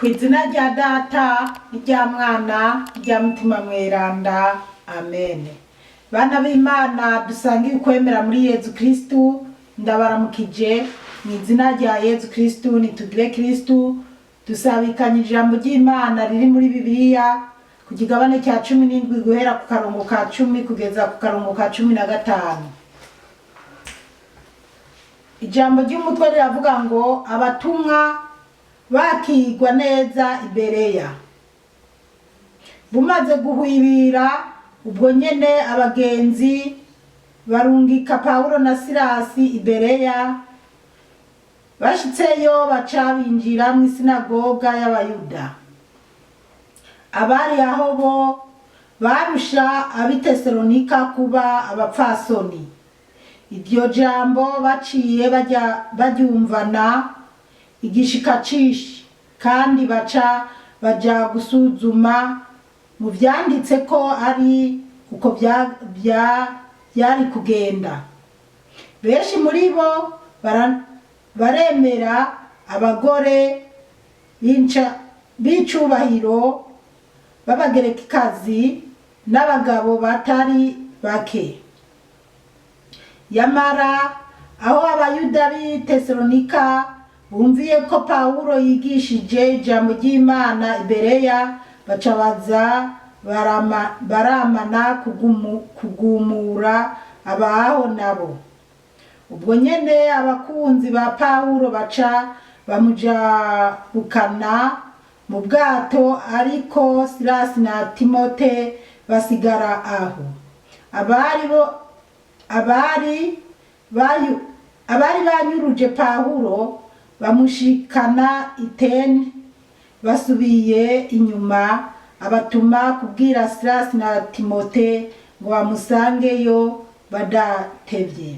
Ku izina rya Data n'irya Mwana n'irya Mutima Mweranda, amen. Bana b'Imana dusangiye ukwemera muri Yezu Kristu, ndabaramukije mu izina rya Yezu Kristu. Nitugire Kristu. Dusabikanye ijambo ry'Imana riri muri Bibiliya ku kigabane cya 17, guhera ku karongo ka 10 kugeza ku karongo ka 15. Ijambo ry'umutwe riravuga ngo: "Abatumwa bakigwa neza i Bereya." Bumaze guhwibira, ubwo nyene abagenzi barungika Pawulo na Silasi i Bereya. Bashitseyo, baca binjira mw'isinagoga y'Abayuda. Abari aho bo barusha ab'i Tesalonika kuba abapfasoni. Iryo jambo baciye baryumvana igishika cinshi, kandi baca baja gusuzuma mu vyanditse ko ari uko vyari kugenda. Benshi muri bo baremera, abagore b'icubahiro b'Abagerekikazi n'abagabo batari bake. Yamara aho Abayuda b'i Tesalonika bumviye ko Pawulo yigishije ijambo ry'Imana i Bereya, baca baza baramana kugumura abaho nabo. Ubwo nyene abakunzi ba Pawulo baca bamujabukana mu bwato, ariko Silasi na Timote basigara aho. Abari bo abari banyuruje Pawulo bamushikana i Atene basubiye inyuma, abatuma kubwira Silasi na Timote ngo bamusangeyo badatevye.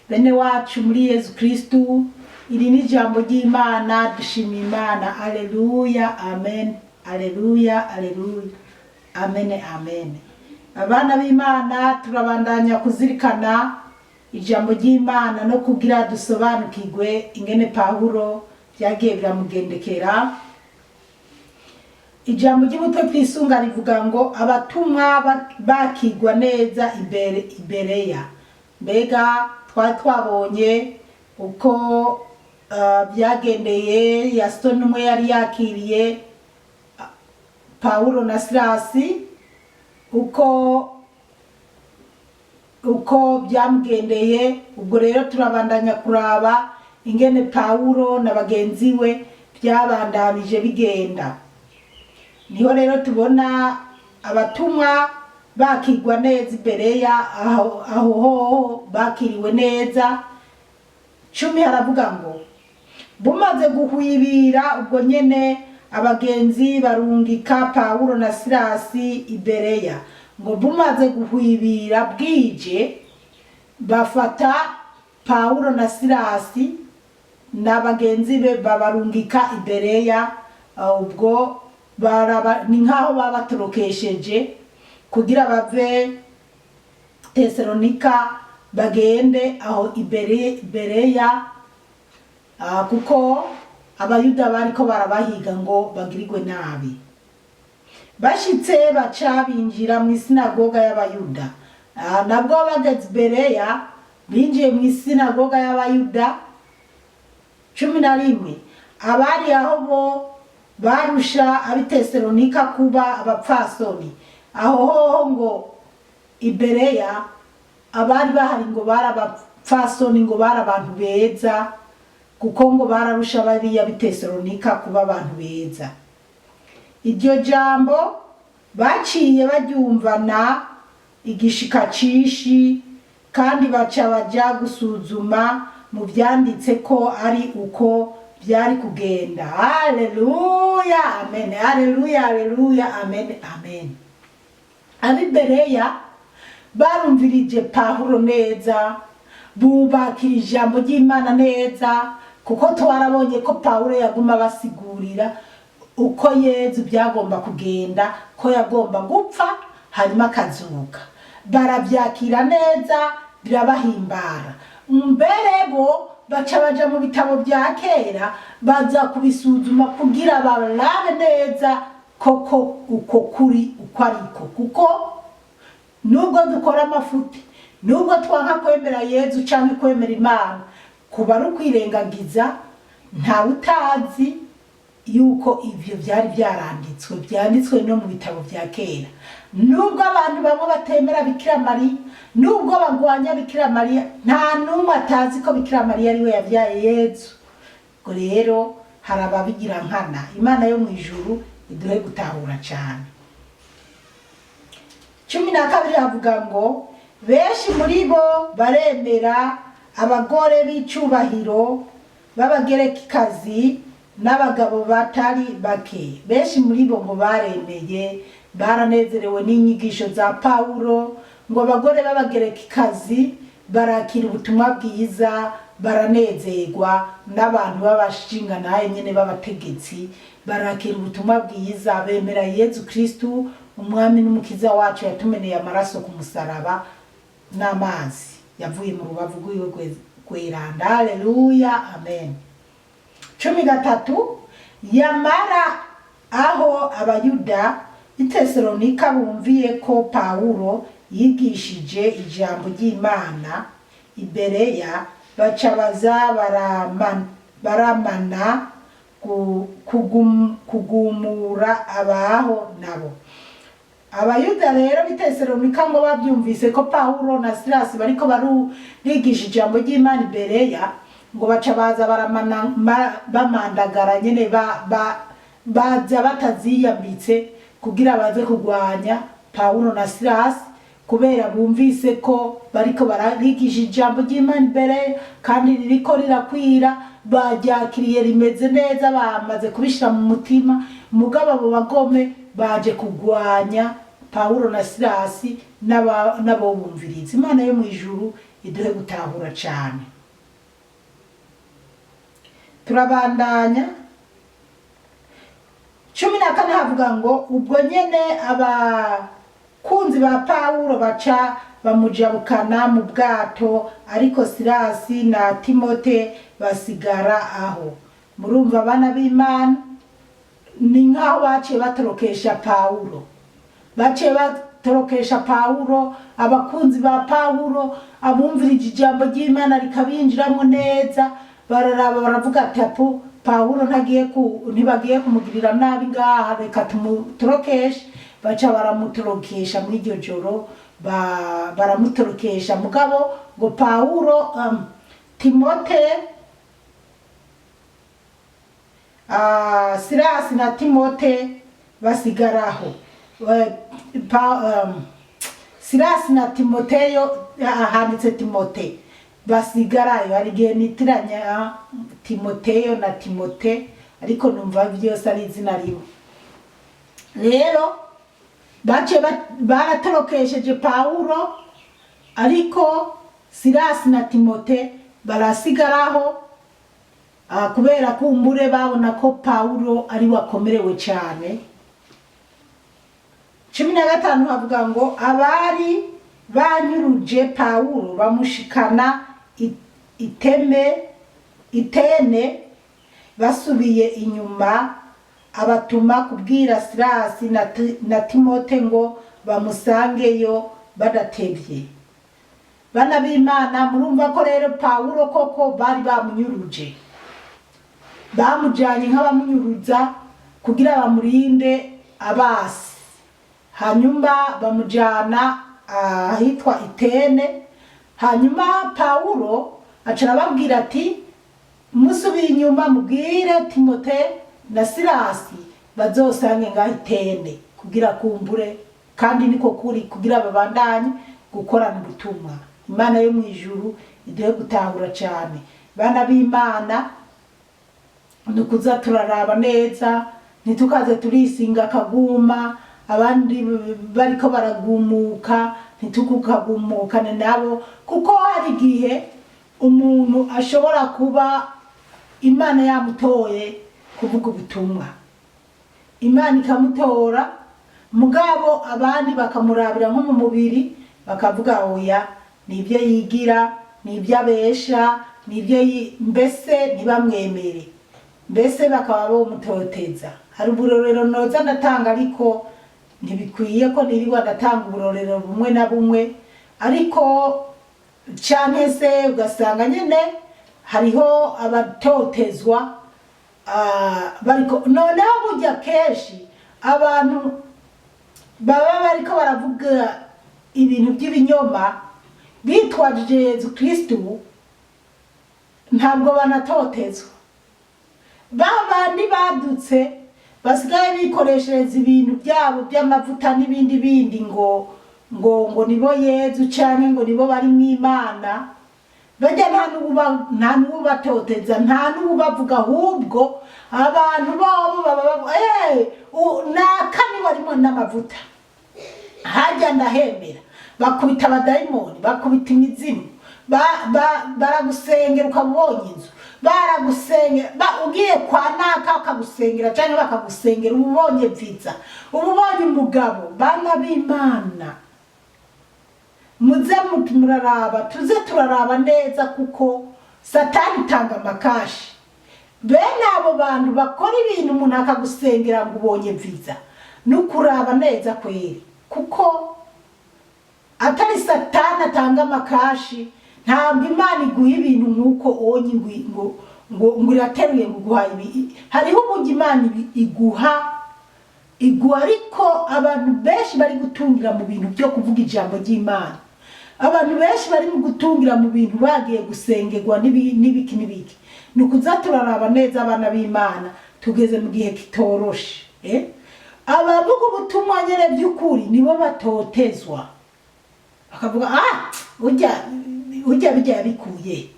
Bene wacu muri Yezu Kristu, iri ni ijambo ry'Imana. Dushima Imana. Aleluya, amen, aleluya, aleluya, amen, amen. Abana b'Imana, turabandanya kuzirikana ijambo ry'Imana no kugira dusobanukirwe ingene Pawulo byagiye biramugendekera. Ijambo ry'umutwe twisunga rivuga ngo: "Abatumwa bakigwa neza i Bereya." Mbega twari twabonye uko byagendeye Yasoni umwe yari yakiriye Pawulo na Silasi, uko byamugendeye. Ubwo rero turabandanya kuraba ingene Pawulo na bagenzi we byabandanije bigenda. Niho rero tubona abatumwa bakigwa neza i Bereya. Aho hoho bakiriwe neza. 10 haravuga ngo: "Bumaze guhwibira, ubwo nyene abagenzi barungika Pawulo na Silasi i Bereya." Ngo bumaze guhwibira, bwije, bafata Pawulo na Silasi na bagenzi be babarungika i Bereya. Ubwo ni nk'aho babatorokesheje kugira bave Tesalonika bagende aho i Bereya, kuko Abayuda bariko barabahiga ngo bagirirwe nabi. Bashitse, baca binjira mu isinagoga y'Abayuda. Nabwo bageze i Bereya, binjiye mu isinagoga y'Abayuda. 11: abari aho bo barusha ab'i Tesalonika kuba abapfasoni. Aho hoho ngo i Bereya abari bahari ngo bari abapfasoni, ngo bari abantu beza, kuko ngo bararusha bariya b'i Tesalonika kuba abantu beza. Iryo jambo baciye baryumvana igishika cinshi, kandi baca baja gusuzuma mu vyanditse ko ari uko byari kugenda. Haleluya, amen, haleluya, haleluya, amen, amen. Ab'i Bereya barumvirije Pawulo neza, bubakira ijambo ry'Imana neza, kuko twarabonye ko Pawulo yaguma basigurira uko Yezu byagomba kugenda, ko yagomba gupfa hanyuma akazuka. Barabyakira neza, birabahimbara. Mbere bo Baca baja mu bitabo bya kera, baza kubisuzuma kugira barabe neza koko uko kuri uko ariko, kuko nubwo dukora amafuti, nubwo twanka kwemera Yezu cyangwa kwemera Imana, kuba ari ukwirengagiza. Ntawe utazi yuko ibyo byari byaranditswe, byanditswe no mu bitabo bya kera. Nubwo abantu bamwe batemera Bikira Mariya, nubwo bagwanya Bikira Mariya, nta n'umwe atazi ko Bikira Mariya ari we yabyaye Yezu. Ubwo rero hari ababigira nkana. Imana yo mu ijuru iduhe gutahura cyane. 12 havuga ngo: "Benshi muri bo baremera, abagore b'icubahiro b'Abagerekikazi n'abagabo batari bake." Benshi muri bo ngo baremeye, baranezerewe n'inyigisho za Pawulo. Ngo abagore b'Abagerekikazi barakira ubutumwa bwiza, baranezerwa, n'abantu b'abashinganaye nyene b'abategetsi barakira ubutumwa bwiza, bemera Yezu Kristu, Umwami n'Umukiza wacu, yatumeneye amaraso ku musaraba n'amazi yavuye mu rubavu rwiwe rweranda. Haleluya, amen. 13: "Yamara aho Abayuda b'i Tesalonika bumviye ko Pawulo yigishije ijambo ry'Imana i Bereya, baca baza baramana kugumura abaho nabo." Abayuda rero b'i Tesalonika ngo babyumvise ko Pawulo na Silasi bariko barigisha ijambo ry'Imana i Bereya, ngo baca baza baramana, bamandagara nyene, baza bataziyambitse kugira baze kurwanya Pawulo na Silasi, kubera bumvise ko bariko barigisha ijambo ry'Imana imbere kandi ririko rirakwira, baryakiriye rimeze neza, bamaze kubishira mu mutima. Mugabo abo bagome baje kurwanya Pawulo na Silasi n'abo bumviriza. Imana yo mu ijuru iduhe gutahura cane. Turabandanya. 14 havuga ngo: "Ubwo nyene abakunzi ba Pawulo baca bamujabukana mu bwato, ariko Silasi na Timote basigara aho." Murumva, abana b'Imana, ni nk'aho baciye batorokesha Pawulo, baciye batorokesha Pawulo. Abakunzi ba Pawulo, abumvirije ijambo ry'Imana rikabinjiramo neza, bararaba baravuga ati: "Apu, Pawulo ntagiye ku ntibagiye kumugirira nabi ngaha, reka tumutorokeshe." Baca baramutorokesha muri iryo joro, baramutorokesha. Mugabo ngo Pawulo, Timote, Silasi na Timote basigaraho. Silasi na Timoteyo, handitse Timote, basigarayo. Hari igihe nitiranya Timoteyo na Timote, ariko numva byose ari izina rimwe. Rero baciye baratorokesheje Pawulo, ariko Silasi na Timote barasigaraho, kubera kumbure babona ko Pawulo ari wakomerewe cyane. 15 havuga ngo: "Abari banyuruje Pawulo bamushikana iteme itene basubiye inyuma, abatuma kubwira Silasi na Timote ngo bamusangeyo badatevye." Bana b'Imana, murumva ko rero Pawulo koko bari bamunyuruje, bamujanye nk'abamunyuruza kugira bamurinde abasi, hanyuma bamujana ahitwa Itene. Hanyuma Pawulo aca arababwira ati: "Musubiye inyuma mubwire Timote na Silasi bazosange ngaho Itene," kugira kumbure, kandi niko kuri, kugira babandanye gukorana ubutumwa. Imana yo mu ijuru iduhe gutahura cyane. Bana b'Imana, ni ukuza turaraba neza, ntitukaze turisinga akaguma abandi bariko baragumuka, ntitukukagumukane nabo, kuko hari igihe umuntu ashobora kuba Imana yamutoye kuvuga ubutumwa, Imana ikamutora, mugabo abandi bakamurabira nko mu mubiri, bakavuga: "Oya, nibyo yigira, nibyo abesha." Nibyo, mbese ntibamwemere, mbese bakaba bomutoteza. Hari uburorero noza ndatanga, ariko ntibikwiye ko nirirwa ndatanga uburorero bumwe na bumwe. Ariko canke se ugasanga nyene hariho abatotezwa, bariko noneho burya kenshi abantu baba bariko baravuga ibintu by'ibinyoma bitwajije Yezu Kristu, ntabwo banatotezwa. Ba bandi badutse basigaye bikoreshereza ibintu byabo by'amavuta n'ibindi bindi, ngo nibo Yezu canke ngo nibo bari mu Imana, bajya nta n'ubatoteza, nta n'ubavuga. Ahubwo abantu bobo baba bavuga: "Naka niwe arimo n'amavuta, hajya ndahemera." Bakubita abadayimoni, bakubita imizimu, baragusengera ukaba ubonye inzu, baragusengera, ugiye kwa naka bakagusengera cyangwa bakagusengera uba ubonye viza, uba ubonye umugabo. Bana b'Imana, muze muraraba, tuze turaraba neza, kuko Satani itanga amakashi. Bene abo bantu bakora ibintu, umuntu akagusengera ngo ubonye viza, ni ukuraba neza kweri, kuko atari Satani atanga amakashi. Ntabwo Imana iguha ibintu nk'uko onye ngo irateruye ngo iguha ibi. Hariho uburyo Imana iguha, iguha, ariko abantu benshi bari gutungira mu bintu byo kuvuga ijambo ry'Imana. Abantu benshi bari mu gutungira mu bintu bagiye gusengerwa n'ibiki n'ibiki. Ni ukuza turaraba neza, abana b'Imana. Tugeze mu gihe kitoroshe, eh? Abavuga ubutumwa nyene by'ukuri nibo batotezwa, bakavuga: "Ah, ujya bijya yabikuye."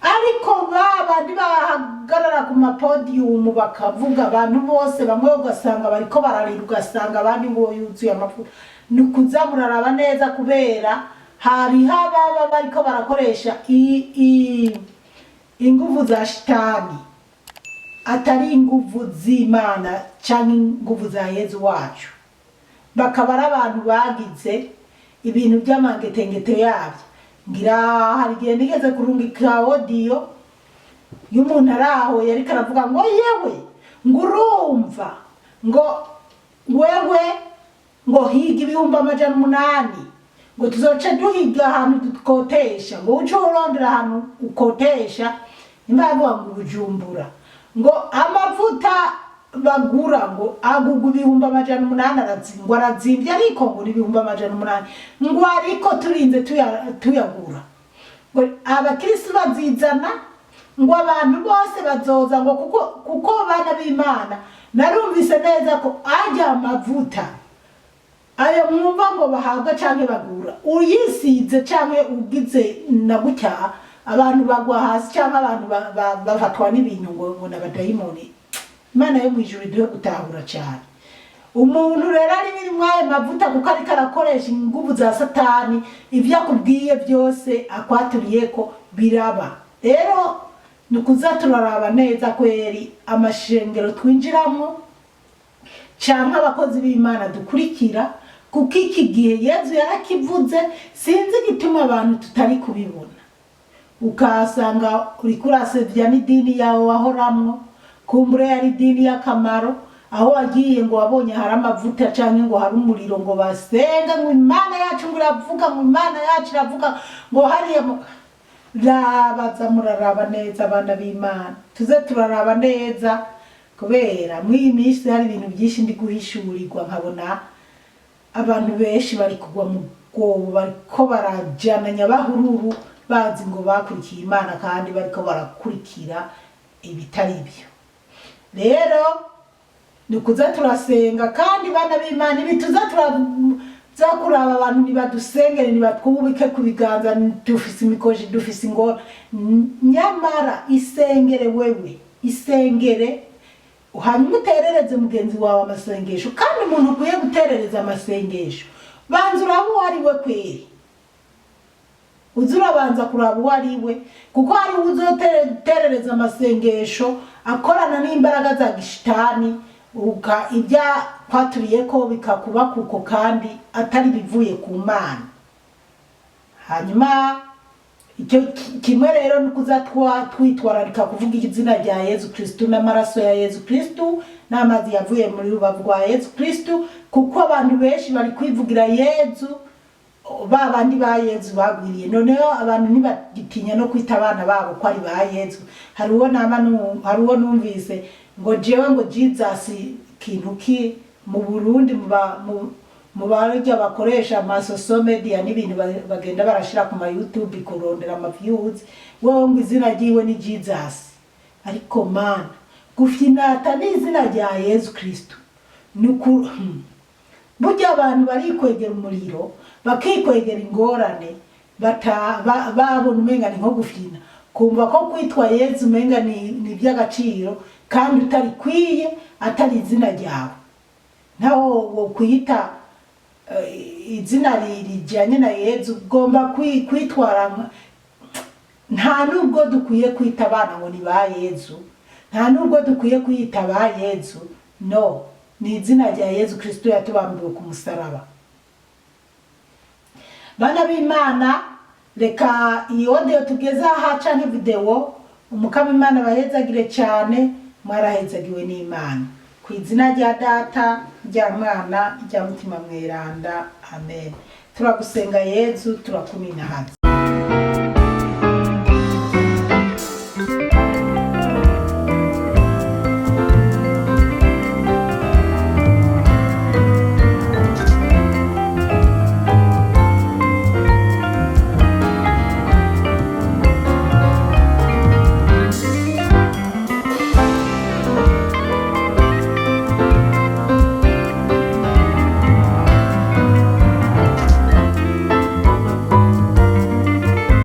Ariko ba bandi bahagarara ku mapodiyumu bakavuga, abantu bose bamwe ugasanga bariko bararira, ugasanga abandi ngo yuzuye amavuta. Ni ukuza muraraba neza, kubera hariho ababa bariko barakoresha inguvu za shitani, atari inguvu z'Imana cyangwa inguvu za Yezu wacu, bakaba ari abantu bagize ibintu by'amangetengete yabyo. Ngira hari igihe nigeze kurungika audio y'umuntu ari aho yariko aravuga ngo: "Yewe," ngo, "urumva," ngo, "wewe," ngo, "higa 800,000," ngo, "tuzoce duhiga ahantu dukotesha," ngo, "uce urondera ahantu ukotesha." Nimba yavuga ngo Bujumbura, ngo amavuta bagura ngo agugwa 800,000, ngo arazimvye, ariko ngo ni 800,000, ngo ariko turinze tuyagura, ngo abakirisitu bazizana, ngo abantu bose bazoza, ngo kuko bana b'Imana, narumvise neza ko ajya amavuta ayo mwumva ngo bahabwa canke bagura, uyisize canke ugize na gutya, abantu bagwa hasi canke abantu bafatwa n'ibintu ngo n'abadayimoni. Imana yo mw'ijuru iduhe gutahura cyane. Umuntu rero ari biri ayo mavuta, kuko ariko arakoresha inguvu za Satani, ibyo akubwiye byose akwaturiye ko biraba. Rero ni ukuza turaraba neza kweri amashengero twinjiramo canke abakozi b'Imana dukurikira, kuko iki gihe Yezu yarakivuze. Sinzi igituma abantu tutari kubibona. Ukasanga uriko urasevya n'idini yawe wahoramwo, kumbure yari idini y'akamaro, aho wagiye ngo wabonye hari amavuta canke ngo hari umuriro, ngo basenga, ngo Imana yacu ngo iravuga, ngo Imana yacu iravuga, ngo hariya rabaza. Muraraba neza, abana b'Imana, tuze turaraba neza, kubera mw'iyi minsi hari ibintu byinshi ndi guhishurirwa, nkabona abantu benshi bari kugwa mu rwobo, bariko barajana nyabahururu, bazi ngo bakurikiye Imana kandi bariko barakurikira ibitari byo. Rero ni ukuza turasenga. Kandi bana b'Imana, ibi tuza turaza kuraba abantu, ntibadusengere, ntibatwubike ku biganza, dufise imikoshi, dufise ingora. Nyamara isengere wewe, isengere, hanyuma uterereze mugenzi wawe amasengesho. Kandi umuntu ukwiye guterereza amasengesho, banza uraba uwo ari we kweri. Uza urabanza kuraba uwo ari we, kuko hari uzoterereza amasengesho akorana n'imbaraga za gishitani, uka ibya kwaturiye ko bikakuba kuko kandi atari bivuye ku Mana. Hanyuma Icyo kimwe rero ni ukuza twitwararika kuvuga izina rya Yezu Kristu n'amaraso ya Yezu Kristu n'amazi yavuye muri rubavu rwa Yezu Kristu, kuko abantu benshi bari kwivugira Yezu, ba bandi ba Yezu bagwiriye. Noneho abantu ntibagitinya no kwita abana babo ko ari ba Yezu. Hari uwo nama hari uwo numvise ngo jewe ngo Jesus kintu ki mu Burundi, mu barya bakoresha ama social media n'ibintu bagenda barashira ku ma YouTube kurondera ama views, wewe ngo izina ryiwe ni Jesus. Ariko Mana, gufyinata ni izina rya Yezu Kristu nuku burya abantu barikwegera umuriro, bakikwegera ingorane, babona umenga ni nko gufyina, kumva ko kwitwa Yezu umenga ni iby'agaciro kandi utarikwiye, atari izina ryawe. Ntaho wokwita izina rijyanye na Yezu ugomba kwitwara nta nubwo dukwiye kwita abana ngo ni ba Yezu, nta nubwo dukwiye kwiyita ba Yezu. No ni izina rya Yezu Kristo yatubambiwe ku musaraba. Bana b'Imana, reka iyi audio tugeze aha canke video, Umukama Imana bahezagire cyane. Mwarahezagiwe n'Imana. Ku izina rya Data, rya Mwana, rya Mutima Mweranda, amen. Turagusenga Yezu, turakuminahaza.